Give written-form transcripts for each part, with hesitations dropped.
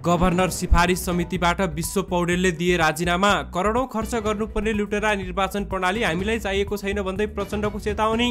Governor सिफारिस समितिबाट विश्व पौडेलले दिए राजीनामा। करोडौं खर्च गर्नुपर्ने लुटेरा निर्वाचन प्रणाली हामीलाई चाहिएको छैन भन्दै प्रचण्डको चेतावनी।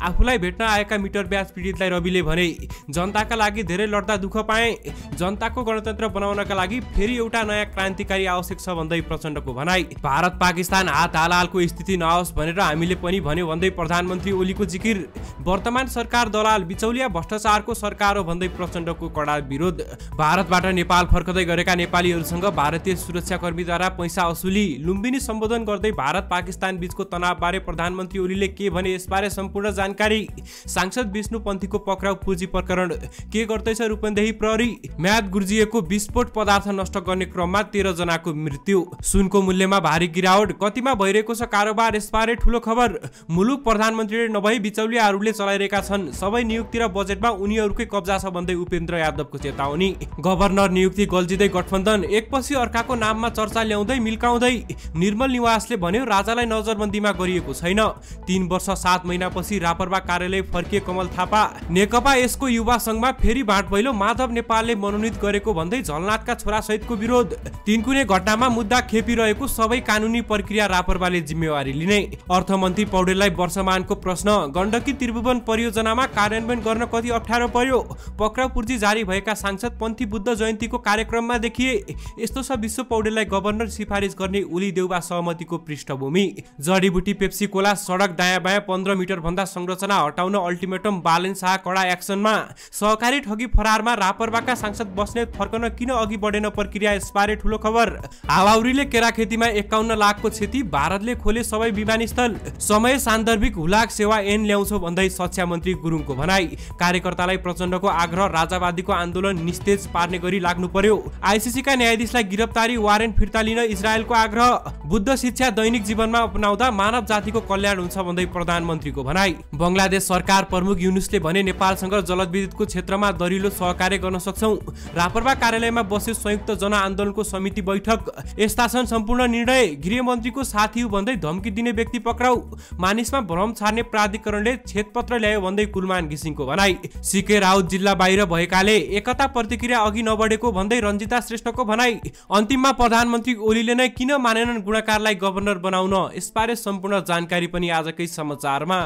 आफूलाई भेट्न आएका मिटर ब्याज पीडितलाई रविले भने, जनताका लागि धेरै लड्दा दुःख पाए, जनताको गणतन्त्र बनाउनका लागि फेरि एउटा नयाँ क्रान्तिकारी आवश्यक छ भन्दै प्रचण्डको भनाई। भारत पाकिस्तान हात हालहालको स्थिति नहोस् भनेर हामीले पनि भन्यो भन्दै प्रधानमन्त्री ओलीको जिकिर। वर्तमान सरकार दलाल बिचौलिया भ्रष्टाचारको सरकार हो भन्दै प्रचण्डको कडा विरोध। भारतबाट नेपाल फर्कदै गरेका नेपालीहरूसँग भारतीय सुरक्षाकर्मीद्वारा पैसा असुली। लुम्बिनी सम्बोधन गर्दै भारत पाकिस्तान बीचको तनावबारे प्रधानमन्त्री ओलीले के भने यसबारे सम्पूर्ण जानकारी। सांसद विष्णु पन्थीको पक्राउ पुँजी प्रकरण के गर्दैछ रूपन्देही प्रहरी। म्याद गुर्जिएको विस्फोट पदार्थ नष्ट गर्ने क्रममा 13 जनाको मृत्यु। सुनको मूल्यमा भारी गिरावट, कतिमा भइरहेको छ कारोबार यसबारे ठूलो खबर। मुलुक प्रधानमन्त्रीले नभई बिचौलियाहरूले चलाइरहेका छन्, सबै नियुक्ति र बजेटमा उनीहरूकै कब्जा छ भन्दै उपेन्द्र यादवको चेतावनी। गभर्नर नियुक्ति गल्जिँदै गठबन्धन, एकपछि अर्काको नाममा चर्चा ल्याउँदै मिल्काउँदै। निर्मल निवासले भन्यो राजालाई नजरबन्दीमा गरिएको छैन। 3 वर्ष 7 महिनापछि रापरपा कार्यालय फर्किए कमल थापा। नेकपा यसको युवा संघमा फेरि बाँडभैलो, माधव नेपालले मनोनित गरेको भन्दै झलनाथका छोरासहितको विरोध। तिनकुने घटनामा मुद्दा खेपिरहेको सबै कानुनी प्रक्रिया रापरपाले जिम्मेवारी लिने। अर्थमन्त्री पौडेललाई वर्षमानको प्रश्न, गण्डकी त्रिभुवन परियोजनामा कार्यान्वयन गर्न कति अप्ठ्यारो पर्यो। पक्राउ पूर्जी जारी भएका सांसद पन्थी बुद्ध जयन्तीको कार्यक्रममा देखिए। यस्तो छ विश्व पौडेललाई गभर्नर सिफारिस गर्ने ओली देउबा सहमतिको पृष्ठभूमि। जडीबुटी पेप्सी कोला सडक दायाँ बायाँ 15 मिटर भन्दा संरचना हटाउन अल्टिमेटम, बालन शाह कडा एक्सनमा। सहकारी ठगी फरारमा रापरपाका सांसद बस्नेत फर्कन किन अघि बढेन प्रक्रिया यसबारे ठूलो खबर। हावाहुरीले केरा खेतीमा 51 लाखको क्षति, भारतले खोले सबै विमानस्थल। समय सान्दर्भिक हुलाक सेवा ऐन ल्याउँछौ भन्दै शिक्षा मन्त्री गुरुङको भनाई। कार्यकर्तालाई प्रचण्डको आग्रह, राजावादीको आन्दोलन निस्तेज पार्ने गरी लाग्नु पर्यो। आईसीसीका न्यायाधीशलाई गिरफ्तारी वारेन्ट फिर्ता लिन इजरायलको आग्रह। बुद्ध शिक्षा दैनिक जीवनमा अपनाउँदा मानव जातिको कल्याण हुन्छ भन्दै प्रधानमन्त्रीको भनाई। बंगलादेश सरकार प्रमुख युनुसले भने नेपालसँग जलविद्युतको क्षेत्रमा दरिलो सहकार्य गर्न सक्छौं। रापरपा कार्यालयमा बस्यो संयुक्त जनआन्दोलनको समिति बैठक। यस्ता छन् सम्पूर्ण निर्णय, गृहमन्त्रीको साथी हो भन्दै धम्की दिने व्यक्ति पक्राउ। मानिसमा भ्रम छार्ने प्राधिकरणले छेदपत्र ल्यायो भन्दै कुलमान घिसिङको भनाई। सीके राउत जिल्ला बाहिर भएकाले एकता प्रतिक्रिया अघि नबढेको भन्दै रञ्जिता श्रेष्ठको भनाई। अन्तिममा प्रधानमन्त्री ओलीले नै किन मानेनन् गुणाकारलाई गभर्नर बनाउन, यसबारे सम्पूर्ण जानकारी पनि आजकै समाचारमा।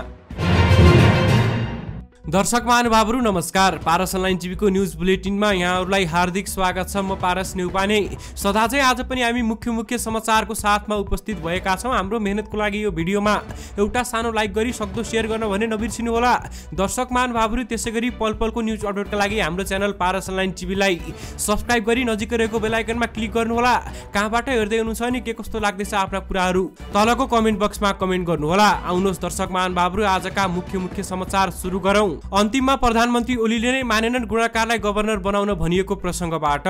दर्शक महानुभावहरू नमस्कार। पारस अनलाइन टिभीको न्युज बुलेटिनमा यहाँहरूलाई हार्दिक स्वागत छ। म पारस नेउपाने। सदा चाहिँ आज पनि हामी मुख्य समाचारको साथमा उपस्थित भएका छौं। हाम्रो मेहनतको लागि यो भिडियोमा एउटा सानो लाइक गरी सक्दो शेयर गर्न भने नबिर्सिनु होला। दर्शक महानुभावहरू त्यसैगरी पलपलको न्युज अपडेटका लागि हाम्रो च्यानल पारस अनलाइन टिभीलाई सब्स्क्राइब गरी नजिकै रहेको बेल आइकनमा क्लिक गर्नु होला। कहाँबाट हेर्दै हुनुहुन्छ अनि के कस्तो लाग्दैछ आफ्ना कुराहरू तलको कमेन्ट बक्समा कमेन्ट गर्नु होला। आउनुहोस् दर्शक महानुभावहरू आजका मुख्य समाचार सुरु गरौं। अन्तिममा प्रधानमन्त्री ओलीले नै मानेनन् गुणाकारलाई गभर्नर बनाउन भनिएको प्रसङ्गबाट।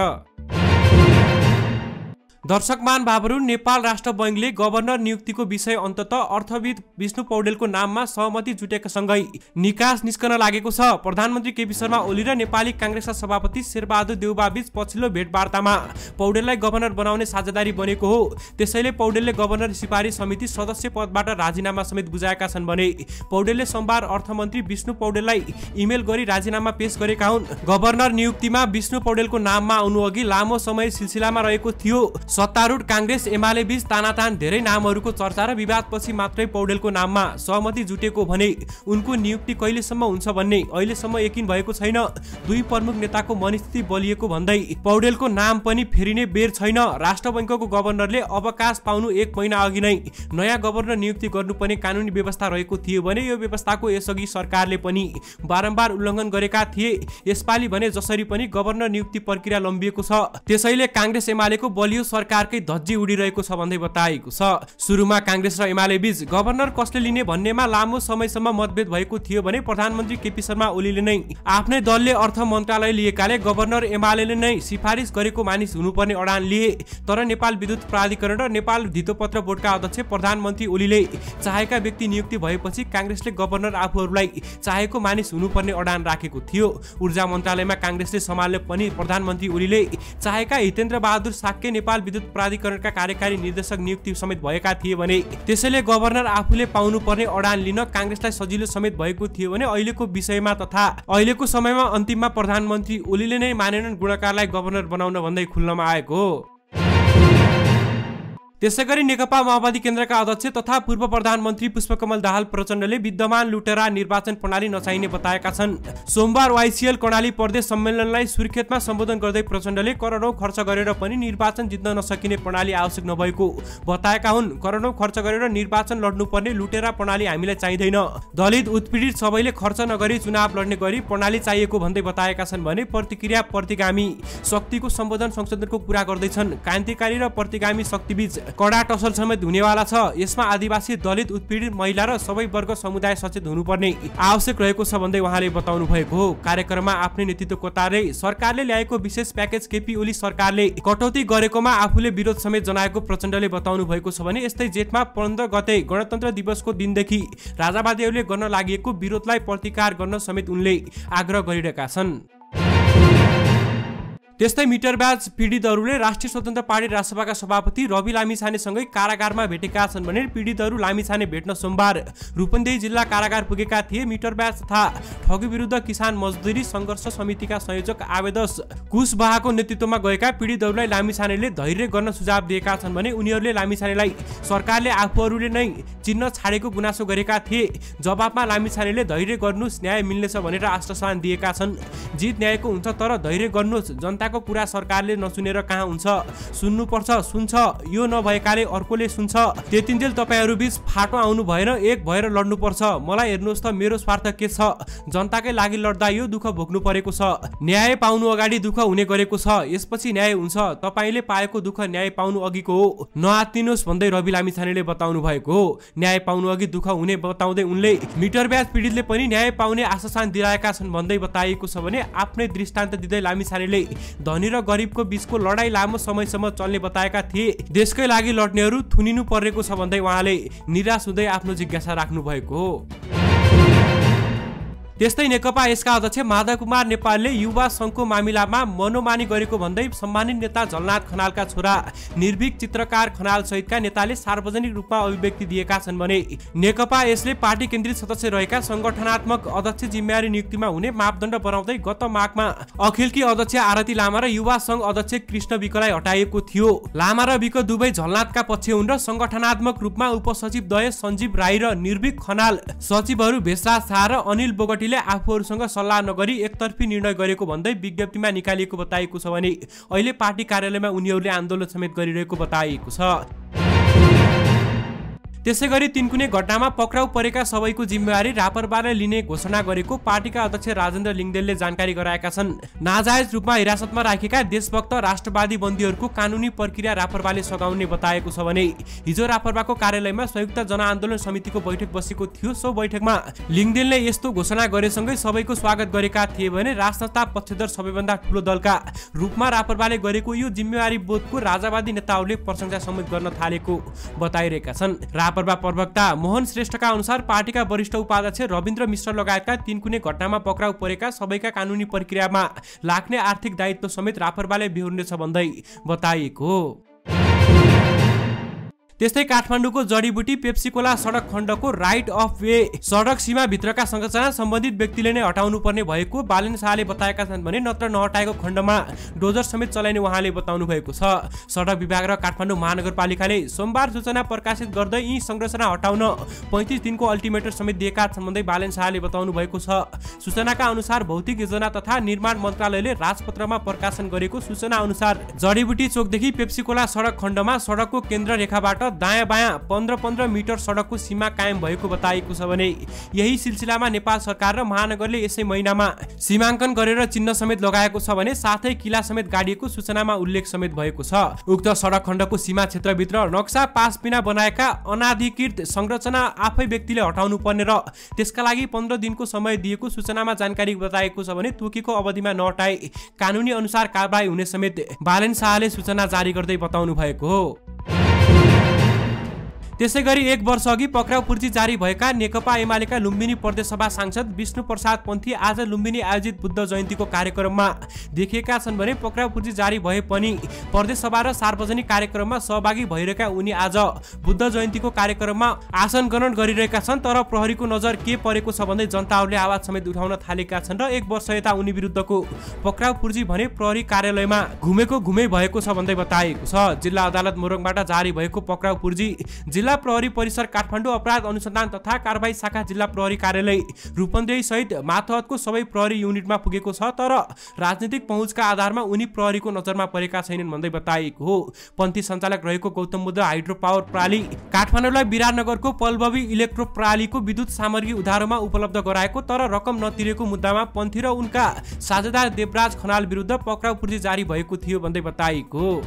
दर्शक महानुभावहरू, नेपाल राष्ट्र बैंकले गभर्नर नियुक्तिको विषय अन्ततः अर्थविद विष्णु पौडेलको नाममा सहमति जुटेका सँगै निकास निस्कन लागेको छ। प्रधानमन्त्री केपी शर्मा ओली र नेपाली कांग्रेसका सभापति शेरबहादुर देउबा बीच पछिल्लो भेटवार्तामा पौडेललाई गभर्नर बनाउने साझेदारी बनेको हो। त्यसैले पौडेलले गभर्नर सिफारिस समिति सदस्य पदबाट राजीनामा समेत बुझाएका छन् भने पौडेलले सोमबार अर्थमन्त्री विष्णु पौडेललाई इमेल गरी राजीनामा पेश गरेका हुन्। गभर्नर नियुक्तिमा विष्णु पौडेलको नाममा आउनु अघि लामो समय सिलसिलामा रहेको थियो। सत्तारूढ कांग्रेस एमाले बीच तानातान, धेरै नामहरूको चर्चा र विवादपछि मात्रै पौडेलको नाममा सहमति जुटेको भने उनको नियुक्ति कहिलेसम्म हुन्छ भन्ने अहिलेसम्म यकिन भएको छैन। दुई प्रमुख नेताको मनस्थिति बलिएको भन्दै पौडेलको नाम पनि फेरिने बेर छैन। राष्ट्र बैंकको गभर्नरले अवकाश पाउनु 1 महिना अघि नै नयाँ गभर्नर नियुक्ति गर्नुपर्ने कानुनी व्यवस्था रहेको थियो भने यो व्यवस्थाको यसअघि सरकारले पनि बारम्बार उल्लङ्घन गरेका थिए। यसपालि भने जसरी पनि गभर्नर नियुक्ति प्रक्रिया लम्बिएको छ। त्यसैले कांग्रेस एमालेको बलियो सरकारकै धज्जी उडिरहेको छ भन्दै बताइएको छ। सुरुमा कांग्रेस र एमाले बीच गभर्नर कसले लिने भन्नेमा लामो समयसम्म मतभेद भएको थियो भने प्रधानमन्त्री केपी शर्मा ओलीले नै आफ्नै दलले अर्थ मन्त्रालय लिएकाले गभर्नर एमालेले नै सिफारिस गरेको मानिस हुनुपर्ने अडान लिए। तर नेपाल विद्युत प्राधिकरण र नेपाल धितोपत्र बोर्डका अध्यक्ष प्रधानमन्त्री ओलीले चाहेका व्यक्ति नियुक्ति भएपछि कांग्रेसले गभर्नर आफूहरूलाई चाहेको मानिस हुनुपर्ने अडान राखेको थियो। ऊर्जा मन्त्रालयमा कांग्रेसले सम्हाल्ने पनि प्रधानमन्त्री ओलीले चाहेका हितेन्द्र बहादुर साक्य नेपाल विद्युत प्राधिकरणका कार्यकारी निर्देशक नियुक्ति समेत भएका थिए भने त्यसैले गभर्नर आफूले पाउनुपर्ने अडान लिन कांग्रेसलाई सजिलो समेत भएको थियो भने अहिलेको विषयमा तथा अहिलेको समयमा अन्तिममा प्रधानमन्त्री ओलीले नै मानेनन् गुणकारलाई गभर्नर बनाउन भन्दै खुल्नमा आएको हो। त्यसैगरी नेकपा माओवादी केन्द्रका अध्यक्ष तथा पूर्व प्रधानमन्त्री पुष्पकमल दाहाल प्रचण्डले विद्यमान लुटेरा निर्वाचन प्रणाली नचाहिने बताएका छन्। सोमबार वाइसिएल कर्णाली प्रदेश सम्मेलनलाई सुर्खेतमा सम्बोधन गर्दै प्रचण्डले करोडौं खर्च गरेर पनि निर्वाचन जित्न नसकिने प्रणाली आवश्यक नभएको बताएका हुन्। करोडौं खर्च गरेर निर्वाचन लड्नुपर्ने लुटेरा प्रणाली हामीलाई चाहिँदैन। दलित उत्पीडित सबैले खर्च नगरी चुनाव लड्ने गरी प्रणाली चाहिएको भन्दै बताएका छन् भने प्रतिक्रिया प्रतिगामी शक्तिको सम्बोधन संशोधनको कुरा गर्दैछन्। क्रान्तिकारी र प्रतिगामी शक्तिबीच कडा टसल समेत हुनेवाला छ। यसमा आदिवासी, दलित, उत्पीडित, महिला र सबै वर्ग समुदाय सचेत हुनुपर्ने आवश्यक रहेको छ भन्दै उहाँले बताउनु भएको हो। कार्यक्रममा आफ्नै नेतृत्व कोताले सरकारले ल्याएको विशेष प्याकेज केपी ओली सरकारले कटौती गरेकोमा आफूले विरोध समेत जनाएको प्रचण्डले बताउनु भएको छ भने यस्तै जेठमा 15 गते गणतन्त्र दिवसको दिनदेखि राजावादीहरूले गर्न लागेको विरोधलाई प्रतिकार गर्न समेत उनले आग्रह गरिरहेका छन्। त्यस्तै मिटर ब्याज पीडितहरूले राष्ट्रिय स्वतन्त्र पार्टी राजसभाका सभापति रवि लामिछानेसँगै कारागारमा भेटेका छन् भने पीडितहरू लामिछाने भेट्न सोमबार रूपन्देही जिल्ला कारागार पुगेका थिए। मिटर ब्याज तथा ठगी विरुद्ध किसान मजदुरी संघर्ष समितिका संयोजक आवेदस कुशवाहाको नेतृत्वमा गएका पीडितहरूलाई लामिछानेले धैर्य गर्न सुझाव दिएका छन् भने उनीहरूले लामिछानेलाई सरकारले आफूहरूले नै चिन्न छाडेको गुनासो गरेका थिए। जवाफमा लामिछानेले धैर्य गर्नुस्, न्याय मिल्नेछ भनेर आश्वासन दिएका छन्। जित न्यायको हुन्छ तर धैर्य गर्नुस्, जनताको कुरा सरकारले नसुनेर कहाँ हुन्छ, सुन्नुपर्छ, सुन्छ, यो नभएकाले अर्कोले सुन्छ। त्यतिन्जेल तपाईहरू बीच फाटो आउनु भएन, एक भएर लड्नुपर्छ। मलाई हेर्नुहोस् त मेरो स्वार्थ के छ, जनताकै लागि लड्दा यो दुःख भोग्नु परेको छ। न्याय पाउनु अगाडि दुःख हुने गरेको छ, यसपछि न्याय हुन्छ। तपाईले पाएको दुःख न्याय पाउनु अघिको हो, नआत्तिनुहोस् भन्दै रवि लामिछानेले बताउनु भएको हो। न्याय पाउनु अघि दुःख हुने बताउँदै उनले मिटर ब्याज पीडितले पनि न्याय पाउने आश्वासन दिलाएका छन् भन्दै बताइएको छ भने आफ्नै दृष्टान्त दिँदै लामिछानेले धनी र गरिबको बीचको लडाई लामो समयसम्म चल्ने बताएका थिए। देशकै लागि लड्नेहरू थुनिनु परेको छ भन्दै उहाँले निराश हुँदै आफ्नो जिज्ञासा राख्नु भएको हो। त्यस्तै नेकपा यसका अध्यक्ष माधव कुमार नेपालले युवा संघको मामिलामा मनोमानी गरेको भन्दै सम्मानित नेता झलनाथ खनालका छोरा निर्भीक चित्रकार खनाल सहितका नेताले सार्वजनिक रूपमा अभिव्यक्ति दिएका छन् भने नेकपा यसले पार्टी केन्द्रित सदस्य रहेका संगठनात्मक अध्यक्ष जिम्मेवारी नियुक्तिमा हुने मापदण्ड बनाउँदै गत माघमा अखिलकी अध्यक्ष आरती लामा र युवा संघ अध्यक्ष कृष्ण विकलाई हटाइएको थियो। लामा र विक दुवै झलनाथका पक्ष हुन् र संगठनात्मक रूपमा उपसचिव दय सञ्जीव राई र निर्भीक खनाल, सचिवहरू भेषराज शाह र अनिल बोगटी आफूहरूसँग सल्लाह नगरी एकतर्फी निर्णय गरेको भन्दै विज्ञप्तिमा निकालिएको बताइएको छ भने अहिले पार्टी कार्यालयमा उनीहरूले आन्दोलन समेत गरिरहेको बताइएको छ। त्यसैगरी तिनकुने घटनामा पक्राउ परेका सबैको जिम्मेवारी रापरपाले लिने घोषणा गरेको पार्टीका अध्यक्ष राजेन्द्र लिङदेलले जानकारी गराएका छन्। नाजायज रूपमा हिरासतमा राखेका देशभक्त राष्ट्रवादी बन्दीहरूको कानुनी प्रक्रिया रापरपाले सघाउने बताएको छ भने हिजो रापरपाको कार्यालयमा संयुक्त जनआन्दोलन समितिको बैठक बसेको थियो। सो बैठकमा लिङदेलले यस्तो घोषणा गरेसँगै सबैको स्वागत गरेका थिए भने राजसत्ता पक्षधर सबैभन्दा ठूलो दलका रूपमा रापरपाले गरेको यो जिम्मेवारी बोधको राजावादी नेताहरूले प्रशंसा समेत गर्न थालेको बताइरहेका छन्। रापरपा प्रवक्ता मोहन श्रेष्ठका अनुसार पार्टीका वरिष्ठ उपाध्यक्ष रविन्द्र मिश्र लगायतका तिनकुने घटनामा पक्राउ परेका सबैका कानुनी प्रक्रियामा लाग्ने आर्थिक दायित्व समेत रापरपाले बिहोर्नेछ भन्दै बताइएको हो। त्यस्तै काठमाडौँको जडीबुटी पेप्सीकोला सडक खण्डको राइट अफ वे सडक सीमा भित्रका संरचना सम्बन्धित व्यक्तिले नै हटाउनु पर्ने भएको बालेन शाहले बताएका छन् भने नत्र नहटाएको खण्डमा डोजर समेत चलाइने उहाँले बताउनु भएको छ। सडक विभाग र काठमाडौँ महानगरपालिकाले सोमबार सूचना प्रकाशित गर्दै यी संरचना हटाउन 35 दिनको अल्टिमेटम समेत दिएका छन् भन्दै बालेन शाहले बताउनु भएको छ। सूचनाका अनुसार भौतिक योजना तथा निर्माण मन्त्रालयले राजपत्रमा प्रकाशन गरेको सूचना अनुसार जडीबुटी चोकदेखि पेप्सीकोला सडक खण्डमा सडकको केन्द्र रेखाबाट दायाँ बायाँ 15-15 मिटर सडकको सीमा कायम भएको बताइएको छ भने यही सिलसिलामा नेपाल सरकार र महानगरले यसै महिनामा सीमाङ्कन गरेर चिन्ह समेत लगाएको छ भने साथै किला समेत गाडिएको सूचनामा उल्लेख समेत भएको छ। उक्त सडक खण्डको सीमा क्षेत्रभित्र नक्सा पास बिना बनाएका अनाधिकृत संरचना आफै व्यक्तिले हटाउनु पर्ने र त्यसका लागि 15 दिनको समय दिएको सूचनामा जानकारी बताएको छ भने तोकेको अवधिमा नहटाए कानुनी अनुसार कारबाही हुने समेत बालेन शाहले सूचना जारी गर्दै बताउनु भएको हो। त्यसैगरी 1 वर्ष अघि पक्राउ पूर्जी जारी भएका नेकपा एमालेका लुम्बिनी प्रदेशसभा सांसद विष्णु प्रसाद पन्थी आज लुम्बिनी आयोजित बुद्ध जयन्तीको कार्यक्रममा देखिएका छन् भने पक्राउ पूर्जी जारी भए पनि प्रदेशसभा र सार्वजनिक कार्यक्रममा सहभागी भइरहेका उनी आज बुद्ध जयन्तीको कार्यक्रममा आसन ग्रहण गरिरहेका छन्। तर प्रहरीको नजर के परेको छ भन्दै जनताहरूले आवाज समेत उठाउन थालेका छन् र 1 वर्ष यता उनी विरुद्धको पक्राउ पूर्जी भने प्रहरी कार्यालयमा घुमै भएको छ भन्दै बताएको छ। जिल्ला अदालत मोरङबाट जारी भएको पक्राउ पूर्जी जिल्ला प्रहरी परिसर काठमाडौँ अपराध अनुसन्धान तथा कारबाही शाखा जिल्ला प्रहरी कार्यालय रूपन्देही सहित मातहतको सबै प्रहरी युनिटमा पुगेको छ। तर राजनीतिक पहुँचका आधारमा उनी प्रहरीको नजरमा परेका छैनन् भन्दै बताइएको हो। पन्थी सञ्चालक रहेको गौतम बुद्ध हाइड्रो पावर प्रणाली काठमाडौँलाई विराटनगरको पल्लवी इलेक्ट्रो प्रणालीको विद्युत सामग्री उधारोमा उपलब्ध गराएको तर रकम नतिरेको मुद्दामा पन्थी र उनका साझेदार देवराज खनाल विरुद्ध पक्राउ पूर्जी जारी भएको थियो भन्दै बताइएको हो।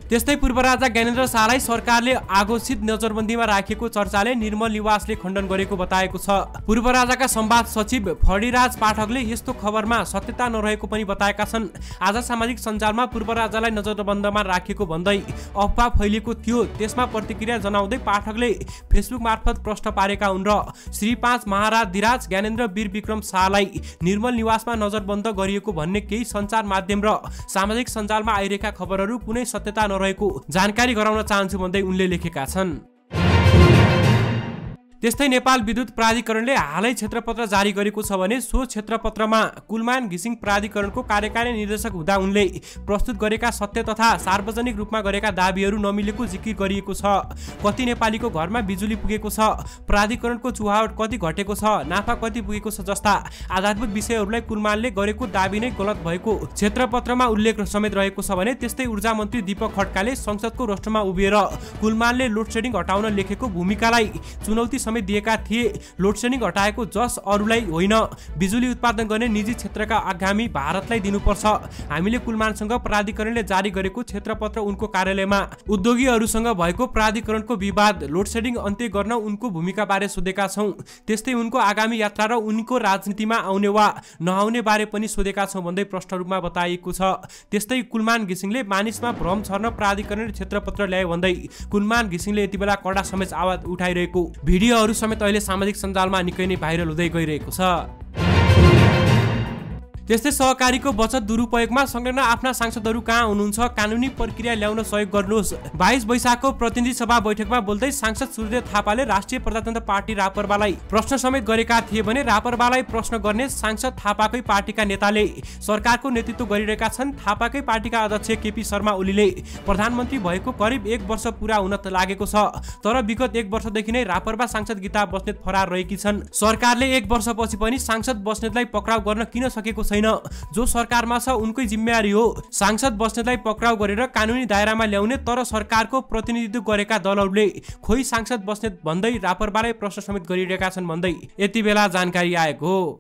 त्यस्तै पूर्व राजा ज्ञानेन्द्र शाहलाई सरकारले आघोषित नजरबन्दीमा राखेको चर्चाले निर्मल निवासले खण्डन गरेको बताएको छ। पूर्व राजाका संवाद सचिव फणिराज पाठकले यस्तो खबरमा सत्यता नरहेको पनि बताएका छन्। आज सामाजिक सञ्जालमा पूर्व राजालाई नजरबन्दमा राखेको भन्दै अफवाह फैलिएको थियो। त्यसमा प्रतिक्रिया जनाउँदै पाठकले फेसबुक मार्फत प्रश्न पारेका हुन् र श्री 5 महाराजधिराज ज्ञानेन्द्र वीर विक्रम शाहलाई निर्मल निवासमा नजरबन्द गरिएको भन्ने केही सञ्चार माध्यम र सामाजिक सञ्जालमा आइरहेका खबरहरू कुनै सत्यता रहेको जानकारी गराउन चाहन्छु भन्दै उनले लेखेका छन्। त्यस्तै नेपाल विद्युत प्राधिकरणले हालै क्षेत्रपत्र जारी गरेको छ भने सो क्षेत्रपत्रमा कुलमान घिसिङ प्राधिकरणको कार्यकारी निर्देशक हुँदा उनले प्रस्तुत गरेका सत्य तथा सार्वजनिक रूपमा गरेका दाबीहरू नमिलेको जिकिर गरिएको छ। कति नेपालीको घरमा बिजुली पुगेको छ, प्राधिकरणको चुहावट कति घटेको छ, नाफा कति पुगेको छ जस्ता आधारभूत विषयहरूलाई कुलमानले गरेको दाबी नै गलत भएको क्षेत्रपत्रमा उल्लेख समेत रहेको छ भने त्यस्तै ऊर्जा मन्त्री दीपक खड्काले संसदको रोस्टरमा उभिएर कुलमानले लोडसेडिङ हटाउन लेखेको भूमिकालाई चुनौती दिएका थिए। लोडसेडिङ हटाएको जस अरूलाई होइन, बिजुली उत्पादन गर्ने निजी क्षेत्रका आगामी भारतलाई दिनुपर्छ। हामीले कुलमानसँग प्राधिकरणले जारी गरेको क्षेत्रपत्र उनको कार्यालयमा उद्योगीहरूसँग भएको प्राधिकरणको विवाद लोडसेडिङ अन्त्य गर्न उनको भूमिका बारे सोधेका छौं। त्यस्तै उनको आगामी यात्रा र उनको राजनीतिमा आउने वा नआउने बारे पनि सोधेका छौं भन्दै प्रश्न रूपमा बताइएको छ। त्यस्तै कुलमान घिसिङले मानिसमा भ्रम छर्न प्राधिकरणले क्षेत्रपत्र ल्याए भन्दै कुलमान घिसिङले यति बेला कडा समेत आवाज उठाइरहेको भिडियोहरू समेत अहिले सामाजिक सञ्जालमा निकै नै भाइरल हुँदै गइरहेको छ। त्यस्तै सहकारीको बचत दुरुपयोगमा संलग्न आफ्ना सांसदहरू कहाँ हुनुहुन्छ, कानुनी प्रक्रिया ल्याउन सहयोग गर्नुहोस्। 22 वैशाखको प्रतिनिधि सभा बैठकमा बोल्दै सांसद सूर्य थापाले राष्ट्रिय प्रजातन्त्र पार्टी रापरबालाई प्रश्न समेत गरेका थिए भने रापरबालाई प्रश्न गर्ने सांसद थापाकै पार्टीका नेताले सरकारको नेतृत्व गरिरहेका छन्। थापाकै पार्टीका अध्यक्ष केपी शर्मा ओलीले प्रधानमन्त्री भएको करिब 1 वर्ष पूरा हुन लागेको छ। तर विगत 1 वर्षदेखि नै रापरबा सांसद गीता बस्नेत फरार रहेकी छन्। सरकारले 1 वर्षपछि पनि सांसद बस्नेतलाई पक्राउ गर्न किन सकेको छैन? जो सरकारमा छ उनकै जिम्मेवारी हो। सांसद बस्नेतलाई पक्राउ गरेर कानुनी दायरामा ल्याउने, तर सरकारको प्रतिनिधित्व गरेका दलहरूले खोइ सांसद बस्नेत भन्दै रापरबालाई प्रश्न समेत गरिरहेका छन् भन्दै यति बेला जानकारी आएको हो।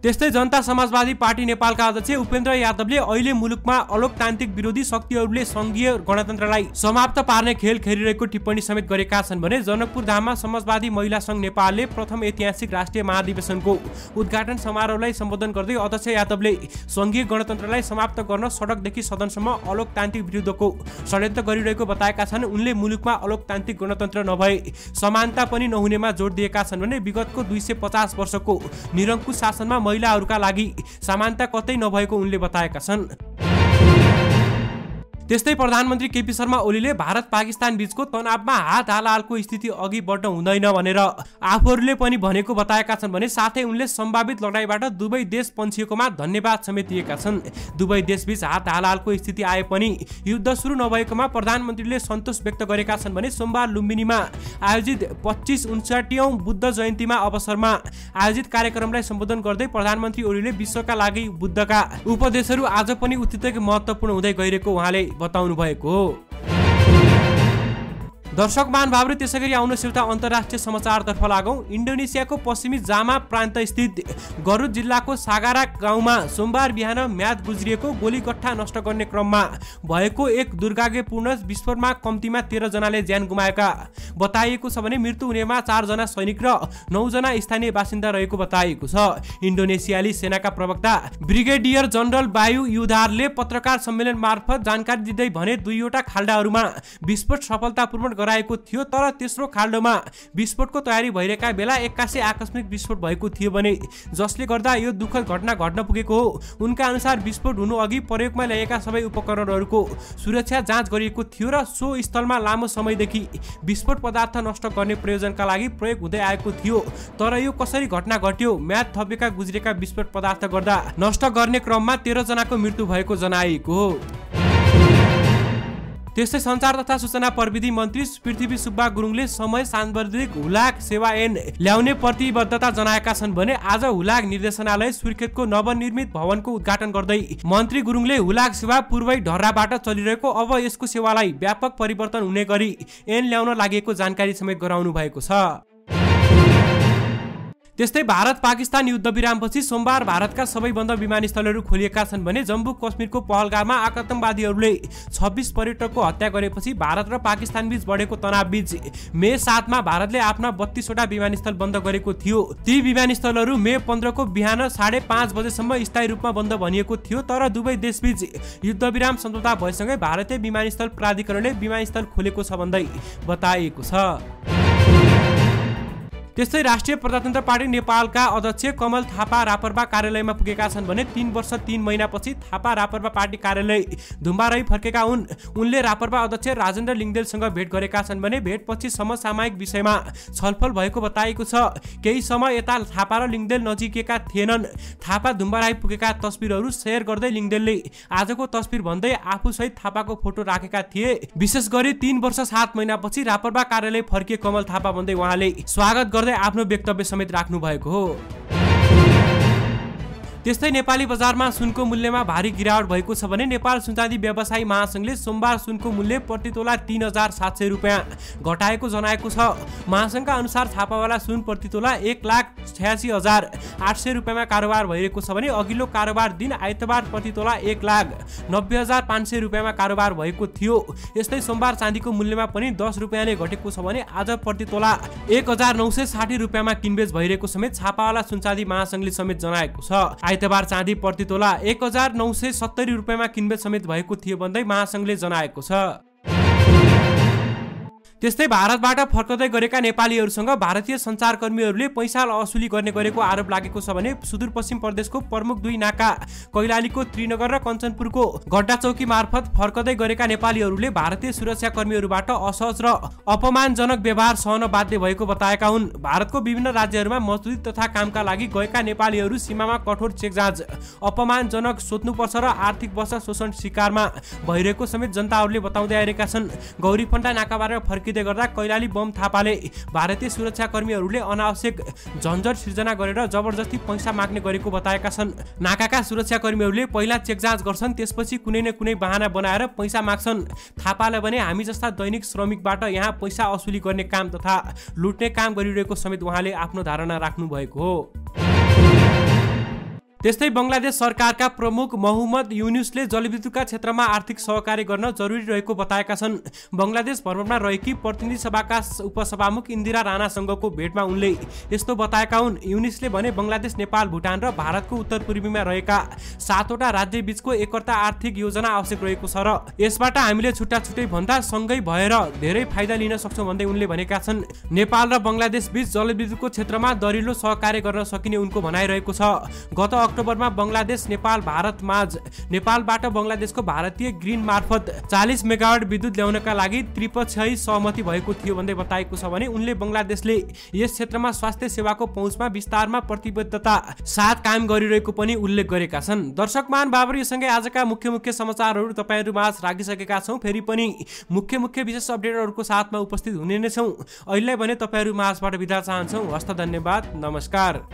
त्यस्तै जनता समाजवादी पार्टी नेपालका अध्यक्ष उपेन्द्र यादवले अहिले मुलुकमा अलोकतान्त्रिक विरोधी शक्तिहरूले संघीय गणतन्त्रलाई समाप्त पार्ने खेल खेलिरहेको टिप्पणी समेत गरेका छन् भने जनकपुर धाममा समाजवादी महिला संघ नेपालले प्रथम ऐतिहासिक राष्ट्रिय महाधिवेशनको उद्घाटन समारोहलाई सम्बोधन गर्दै अध्यक्ष यादवले संघीय गणतन्त्रलाई समाप्त गर्न सडकदेखि सदनसम्म अलोकतान्त्रिक विरुद्धको षड्यन्त्र गरिरहेको बताएका छन्। उनले मुलुकमा अलोकतान्त्रिक गणतन्त्र नभए समानता पनि नहुनेमा जोड दिएका छन् भने विगतको 250 वर्षको निरङ्कुश शासनमा महिलाहरूका लागि समानता कतै नभएको उनले बताएका छन्। त्यस्तै प्रधानमन्त्री केपी शर्मा ओलीले भारत पाकिस्तान बीचको तनावमा हात हालहालको स्थिति अघि बढ्न हुँदैन भनेर आफूहरूले पनि भनेको बताएका छन् भने साथै उनले सम्भावित लडाईँबाट दुवै देश पन्छिएकोमा धन्यवाद समेत दिएका छन्। दुवै देशबीच हात हालहालको स्थिति आए पनि युद्ध सुरु नभएकोमा प्रधानमन्त्रीले सन्तोष व्यक्त गरेका छन् भने सोमबार लुम्बिनीमा आयोजित 25-59औं बुद्ध जयन्तीमा अवसरमा आयोजित कार्यक्रमलाई सम्बोधन गर्दै प्रधानमन्त्री ओलीले विश्वका लागि बुद्धका उपदेशहरू आज पनि उत्तिकै महत्त्वपूर्ण हुँदै गइरहेको उहाँले बताउनु भएको हो। दर्शक महानुभावहरू, त्यसैगरी आउनुहोस् एउटा अन्तर्राष्ट्रिय समाचारतर्फ लागौं। इन्डोनेसियाको पश्चिमी जामा प्रान्त स्थित गरुड जिल्लाको सागारा गाउँमा सोमबार बिहान म्याद गुज्रिएको गोलीगट्ठा नष्ट गर्ने क्रममा भएको एक दुर्भाग्यपूर्ण विस्फोटमा कम्तीमा 13 जनाले ज्यान गुमाएका बताइएको छ भने मृत्यु हुनेमा 4 जना सैनिक र 9 जना स्थानीय बासिन्दा रहेको बताइएको छ। इन्डोनेसियाली सेनाका प्रवक्ता ब्रिगेडियर जनरल बायु युधारले पत्रकार सम्मेलन मार्फत जानकारी दिँदै भने 2वटा खाल्डाहरूमा विस्फोट सफलतापूर्वक गराएको थियो, तर तेस्रो खाल्डोमा विस्फोटको तयारी भइरहेका बेला एक्कासी आकस्मिक विस्फोट भएको थियो भने जसले गर्दा यो दुःखद घटना घट्न पुगेको हो। उनका अनुसार विस्फोट हुनु अघि प्रयोगमा ल्याएका सबै उपकरणहरूको सुरक्षा जाँच गरिएको थियो र सो स्थलमा लामो समयदेखि विस्फोट पदार्थ नष्ट गर्ने प्रयोजनका लागि प्रयोग हुँदै आएको थियो। तर यो कसरी घटना घट्यो? म्याद थपेका गुज्रेका विस्फोट पदार्थ गर्दा नष्ट गर्ने क्रममा 13 जनाको मृत्यु भएको जनाइएको हो। त्यस्तै सञ्चार तथा सूचना प्रविधि मन्त्री पृथ्वी सुब्बा गुरुङले समय सान्दर्भिक हुलाक सेवा ऐन ल्याउने प्रतिबद्धता जनाएका छन् भने आज हुलाक निर्देशनालय सुर्खेतको नवनिर्मित भवनको उद्घाटन गर्दै मन्त्री गुरुङले हुलाक सेवा पूर्वै ढर्राबाट चलिरहेको अब यसको सेवालाई व्यापक परिवर्तन हुने गरी ऐन ल्याउन लागेको जानकारी समेत गराउनु भएको छ। त्यस्तै भारत पाकिस्तान युद्धविरामपछि सोमबार भारतका सबैभन्दा विमानस्थलहरू खोलिएका छन् भने जम्मू कश्मीरको पहलगाममा आतंकवादीहरूले 26 पर्यटकको हत्या गरेपछि भारत र पाकिस्तान बीच बढेको तनावबीच मे 7 मा भारतले आफ्ना 32वटा विमानस्थल बन्द गरेको थियो। ती विमानस्थलहरू मे 15 को बिहान 5:30 बजेसम्म स्थायी रूपमा बन्द भनिएको थियो, तर दुवै देशबीच युद्धविराम सम्झौता भएसँगै भारतीय विमानस्थल प्राधिकरणले विमानस्थल खोलेको छ भन्दै बताइएको छ। त्यस्तै राष्ट्रिय प्रजातन्त्र पार्टी नेपालका अध्यक्ष कमल थापा रापरपा कार्यालयमा पुगेका छन् भने 3 वर्ष 3 महिनापछि थापा रापरपा पार्टी कार्यालय धुम्बारै फर्केका हुन्। उनले रापरपा अध्यक्ष राजेन्द्र लिङ्गदेलसँग भेट गरेका छन् भने भेटपछि समसामयिक विषयमा छलफल भएको बताइएको छ। केही समय यता थापा र लिङ्गदेल नजिकेका थिएनन्। थापा धुम्बारै पुगेका तस्बिरहरू शेयर गर्दै लिङ्गदेलले आजको तस्बिर भन्दै आफूसहित थापाको फोटो राखेका थिए। विशेष गरी 3 वर्ष 7 महिनापछि रापरपा कार्यालय फर्किए कमल थापा भन्दै उहाँले स्वागत गर्दै आफ्नो वक्तव्य समेत राख्नु भएको हो। त्यस्तै नेपाली बजारमा सुनको मूल्यमा भारी गिरावट भएको छ भने नेपाल सुनचाँदी व्यवसायी महासंघले सोमबार सुनको मूल्य प्रति तोला 3,700 रुपियाँ घटाएको जनाएको छ। महासंघका अनुसार छापावाला सुन प्रति तोला 1,86,800 रुपियाँमा कारोबार भइरहेको छ भने अघिल्लो कारोबार दिन आइतबार प्रति तोला 1,90,500 रुपियाँमा कारोबार भएको थियो। यस्तै सोमबार चाँदीको मूल्यमा पनि 10 रुपियाँले घटेको छ भने आज प्रति तोला 1,960 रुपियाँमा किनबेच भइरहेको समेत छापावाला सुनचाँदी महासंघले समेत जनाएको छ। आइतबार चाँदी प्रति तोला 1,970 रुपियाँमा किनबेच समेत भएको थियो भन्दै महासंघले जनाएको छ। त्यस्तै भारतबाट फर्कदै गरेका नेपालीहरूसँग भारतीय सञ्चारकर्मीहरूले पैसा असुली गर्ने गरेको आरोप लागेको छ भने सुदूरपश्चिम प्रदेशको प्रमुख 2 नाका कैलालीको त्रिनगर र कञ्चनपुरको गड्डा चौकी मार्फत फर्कदै गरेका नेपालीहरूले भारतीय सुरक्षाकर्मीहरूबाट असहज र अपमानजनक व्यवहार सहन बाध्य भएको बताएका हुन्। भारतको विभिन्न राज्यहरूमा मजदुरी तथा कामका लागि गएका नेपालीहरू सीमामा कठोर चेक जाँच, अपमानजनक सोध्नुपर्छ र आर्थिक वर्ष शोषण शिकारमा भइरहेको समेत जनताहरूले बताउँदै आइरहेका छन्। गौरीफन्टा नाकाबाट फर्किँदै गर्दा कैलाली बम थापाले भारतीय सुरक्षाकर्मीहरूले अनावश्यक झन्झट सिर्जना गरेर जबरजस्ती पैसा माग्ने गरेको बताएका छन्। नाकाका सुरक्षाकर्मीहरूले पहिला चेक जाँच गर्छन्, त्यसपछि कुनै न कुनै बहाना बनाएर पैसा माग्छन्। थापाले भने हामी जस्ता दैनिक श्रमिकबाट यहाँ पैसा असुली गर्ने काम तथा लुट्ने काम गरिरहेको समेत उहाँले आफ्नो धारणा राख्नु भएको हो। त्यस्तै बङ्गलादेश सरकारका प्रमुख मोहम्मद युनुसले जलविद्युतका क्षेत्रमा आर्थिक सहकार्य गर्न जरुरी रहेको बताएका छन्। बङ्गलादेश भ्रमणमा रहेकी प्रतिनिधि सभाका उपसभामुख इन्दिरा राणासँगको भेटमा उनले यस्तो बताएका हुन्। युनुसले भने बङ्गलादेश, नेपाल, भुटान र भारतको उत्तर पूर्वीमा रहेका 7वटा राज्य बीचको एकता आर्थिक योजना आवश्यक रहेको छ र यसबाट हामीले छुट्टा छुट्टै भन्दा सँगै भएर धेरै फाइदा लिन सक्छौँ भन्दै उनले भनेका छन्। नेपाल र बङ्गलादेश बीच जलविद्युतको क्षेत्रमा दरिलो सहकार्य गर्न सकिने उनको भनाइरहेको छ। गत अक्टोबरमा बङ्गलादेश नेपाल भारत माझ नेपालबाट बङ्गलादेशको भारतीय ग्रिन मार्फत 40 मेगावाट विद्युत ल्याउनका लागि त्रिपक्षीय सहमति भएको थियो भन्दै बताएको छ भने उनले बङ्गलादेशले यस क्षेत्रमा स्वास्थ्य सेवाको पहुँचमा विस्तारमा प्रतिबद्धता साथ काम गरिरहेको पनि उल्लेख गरेका छन्। दर्शकमान बाबर, यो सँगै आजका मुख्य समाचारहरू तपाईहरु माझ राखिसकेका छौं। फेरि पनि मुख्य विशेष अपडेटहरूको साथमा उपस्थित हुने नै छौं। अहिले भने तपाईहरु माझबाट बिदा चाहन्छौं। हस्त धन्यवाद, नमस्कार।